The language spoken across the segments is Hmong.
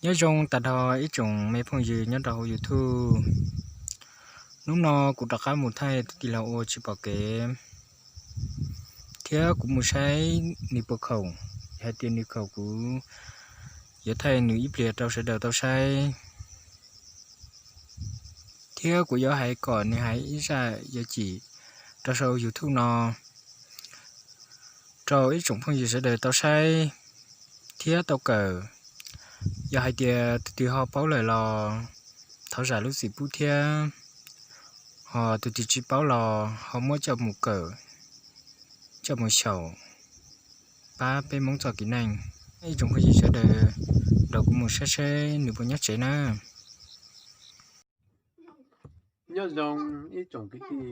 Nyob zoo tag nrho ib tsoom me phooj ywg nyob rau hauv YouTube. Hnub no kuv rov qab mus thaij tus tij laug ua tsis pom kev, thiab kuv mus saib nws puas khaum, hais tias nws khaum kuv yuav thaij nws ib pliag rau sawv daws tau saib, thiab kuv yuav hais kom nws hais ib zaj yov cim rau saum YouTube no rau ib tsoom phooj ywg sawv daws tau saib thiab tau kawm. Yog hais tias tus twg ho paub lawm los thov zam lub txim pub thiab, ho tus twg tsis paub los ho muab coj mus kawm, coj mus xyaum pab peb Hmoob txoj kev neej. Ib tsoom phooj ywg sawv daws, nrog kuv mus saib seb nws puas nyob tsev na. Nyob zoo ib tsoom kwv tij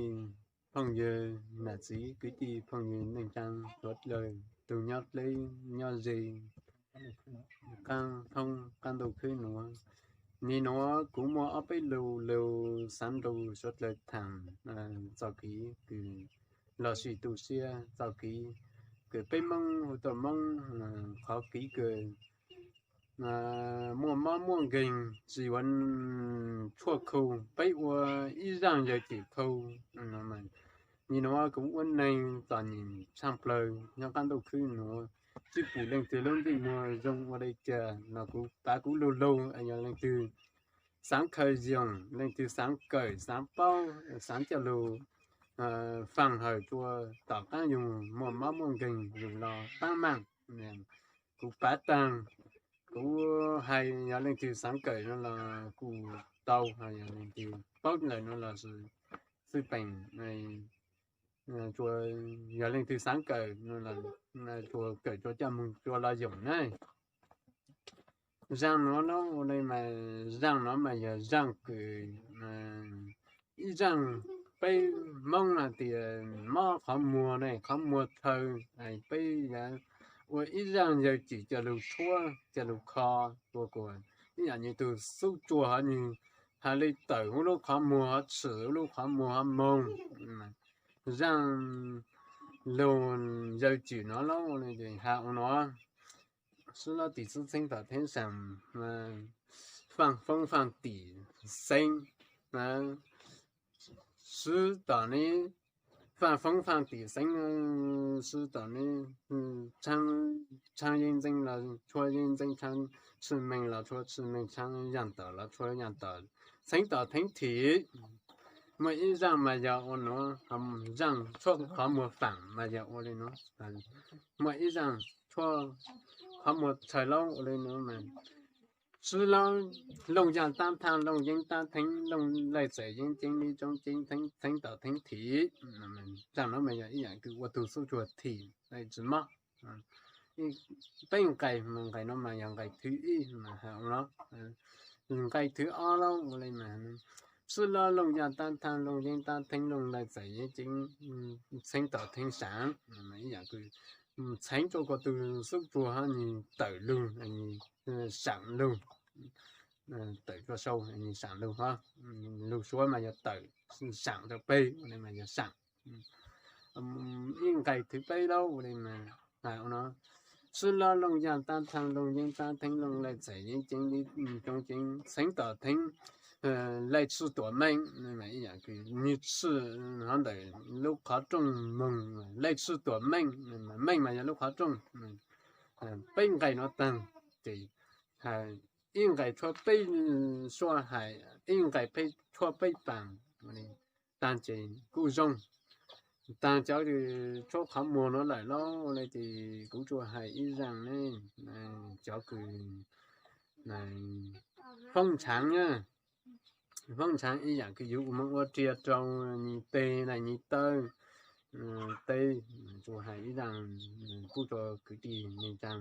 phooj ywg, nam txiv kwv tij phooj ywg neej tsaa suav dlawg, tug nyob dleb nyob ze, qab thoob qab ntuj khwb nuav. Nim nuav kuv muaj ob peb lug lug xaav nrug suav dlawg thaam txoj kev kws lossis tu siab txoj kev kws peb Moob hu tau Moob qhov kev kws muaj mob muaj nkeeg tsis yuav tshuaj khu, peb ua ib zaaj yawg cim khu. Nim nuav kuv ua neeg txom nyem tshaaj plawg nyob qab ntuj khwb nuav, tsi pum leej twg lub ntsej muag zoo ua le caag los kuv pav kuv lug lug, yog leej twg xaav khaws yoog, leej twg xaav kawm xaav paub xaav coj lug faaj hawm rua tom qaab yug muaj mob muaj nkeeg yug los paab maaj. Kuv pav taag, kuv hais yog leej twg xaav kawm no los kuj tau, yog leej twg paub lawm no los xwb peem, yog leej twg xaav kawm no los kawm rua coj moog rua los yoog na. Zaaj nuav no ua le mas, zaaj nuav mas yog zaaj kws ib zaaj peb Moob has tias mob qhov muag ne, qhov muag chaw, peb yuav ua ib zaaj yawg cim coj lug tshuab coj lug kho rua kuas ib yaam nwg tug xub tsuag hov nwg has le tawm huv lub qhov muag hov tshwm huv lub qhov muag hov moog. Zaaj lug yawg cim no lauj, has ua nuav, sib lab tim xub txheeb tom theeb saam, faaj foob faaj tim xeeb, sib tom ne, faaj foob faaj tim xeeb, sib tom ne, tshaab yeeb ntxeeb los tshuab yeeb ntxeeb, tshaab tshwj meej los tshuab tshwj meej, tshaab yaaj tawm los tshuab yaaj tawm, txheeb tom theeb thim. Muaj ib zaaj mas yog ua nuav, zaaj tshuab qhov muag faam mas yog ua le nuav. Muaj ib zaaj tshuab qhov muag chaw lauj ua le nuav mas, sib lab looj yaaj taab thaaj, looj yeeb taab theeb, looj laij txais yeeb ceeb, li tsoob ceeb, txheeb tom theeb thim. Zaaj nuav mas yog ib yaam kws ua tug xub tsuag thim tsis mob. Peb nqai, nqai nuav mas yog nqai thwv ib, nqai thwv ob lauj ua le mas, sib lab looj yaaj taab thaaj, looj yeeb taab theeb, looj laij txais yeeb ceeb, txheeb tom theeb saam. Ib yaam kws txheeb rua koj tug xub tsuag hab nwg tawm lug, saam lug, tawm rua sau nwg saam lug hab. Lug suav mas yog tawm, saam rua peg ua le mas yog saam. Ib nqai thwv peb lauj ua le mas, sib lab looj yaaj taab thaaj, looj yeeb taab theeb, looj laij txais yeeb ceeb, li tsoob ceeb, txheeb tom theeb, laij tshwj tuam meej. Ib yaam kws nwg tshwj hov ntawm lub qhov rooj moog, laij tshwj tuam meej, meej mas yog lub qhov rooj. Peb nqai nuav taag ces ib nqai tshuab peb suab hais, ib nqai peb tshuab peb paam, taag ces kuj zoo. Taag cov tshuab qhov muag nuav lawm lauj le ces kuv tsuas hais ib zaaj ne, cov kws foob ntshaav na, foob ntshaav ib yaam kws yug ua moog ua riam rau nyis teg na nyis tawb teb, tsuas hais ib zaaj pub rua kwv tij neej tsaa,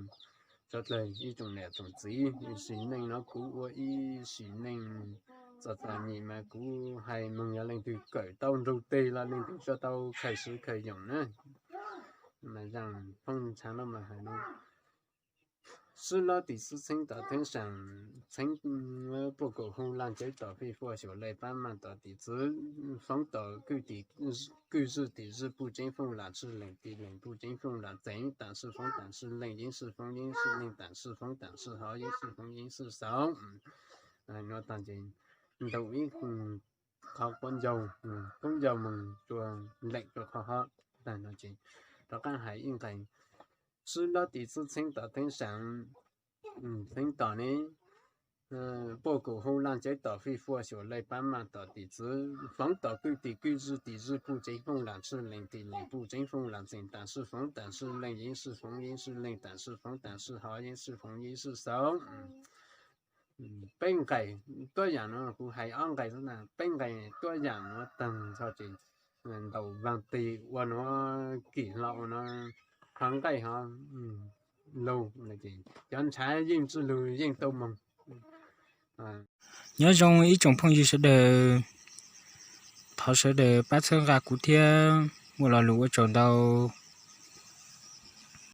suav dlawg ib tsoom niam tsoom txiv. Sim neej no kuv ua ib sim neej txom txom nyem mas kuv hais moog yog leej twg kawm tau nrug teg los leej twg tsuas tau khaws swv khaws yoom na. Mas zaaj foob ntshaav no mas hais no, Sib lob tim xwb txheeb tom theeb seem, txheeb puj kaum hu laj ceeb tom fij fuaj xyuas lej pab maj tom tim txwv, foob tom kwj tim, kwj zwj tim zwj puj ceeb fooj lam tshwj lees tim lees puj ceeb fooj lam txeev tam sij foob tam sij leej yeeb sij foob yeeb sij leej tam sij foob tam sij hov yeeb sij foob yeeb sij xaus. Nuav tag ces ntau ib qhov quab ncaug, koob ncaug moog rua leem rua qhov hov tag no ces rov qaab hais ib nqes. Sib lob tim xwb txheeb tom theeb seem, txheeb tom ne, puj kaum hu laj ceeb tom fij fuaj xyuas lej pab maj tom tim txwv, foob tom kwj tim kwj zwj tim zwj puj ceeb fooj lam tshwj lees tim lees puj ceeb fooj lam txeev tam sij foob tam sij leej yeeb sij foob yeeb sij leej tam sij foob tam sij hov yeeb sij foob yeeb sij xaus. Peb nqes tuab yaam nuav kuv hais ob nqes xwb na, peb nqes tuab yaam nuav tag nrho ces ntaus vaag tig ua nuav kim hlo ua nuav qhov nqaij hov lug, cov ntshav yeej tsi lug yeej tau moog. Nyob zoo ib tsoom phooj ywg sawv daws, thov sawv daws pab txhawb nqa kuv thiab muaj lo lus ua tsaug ntau.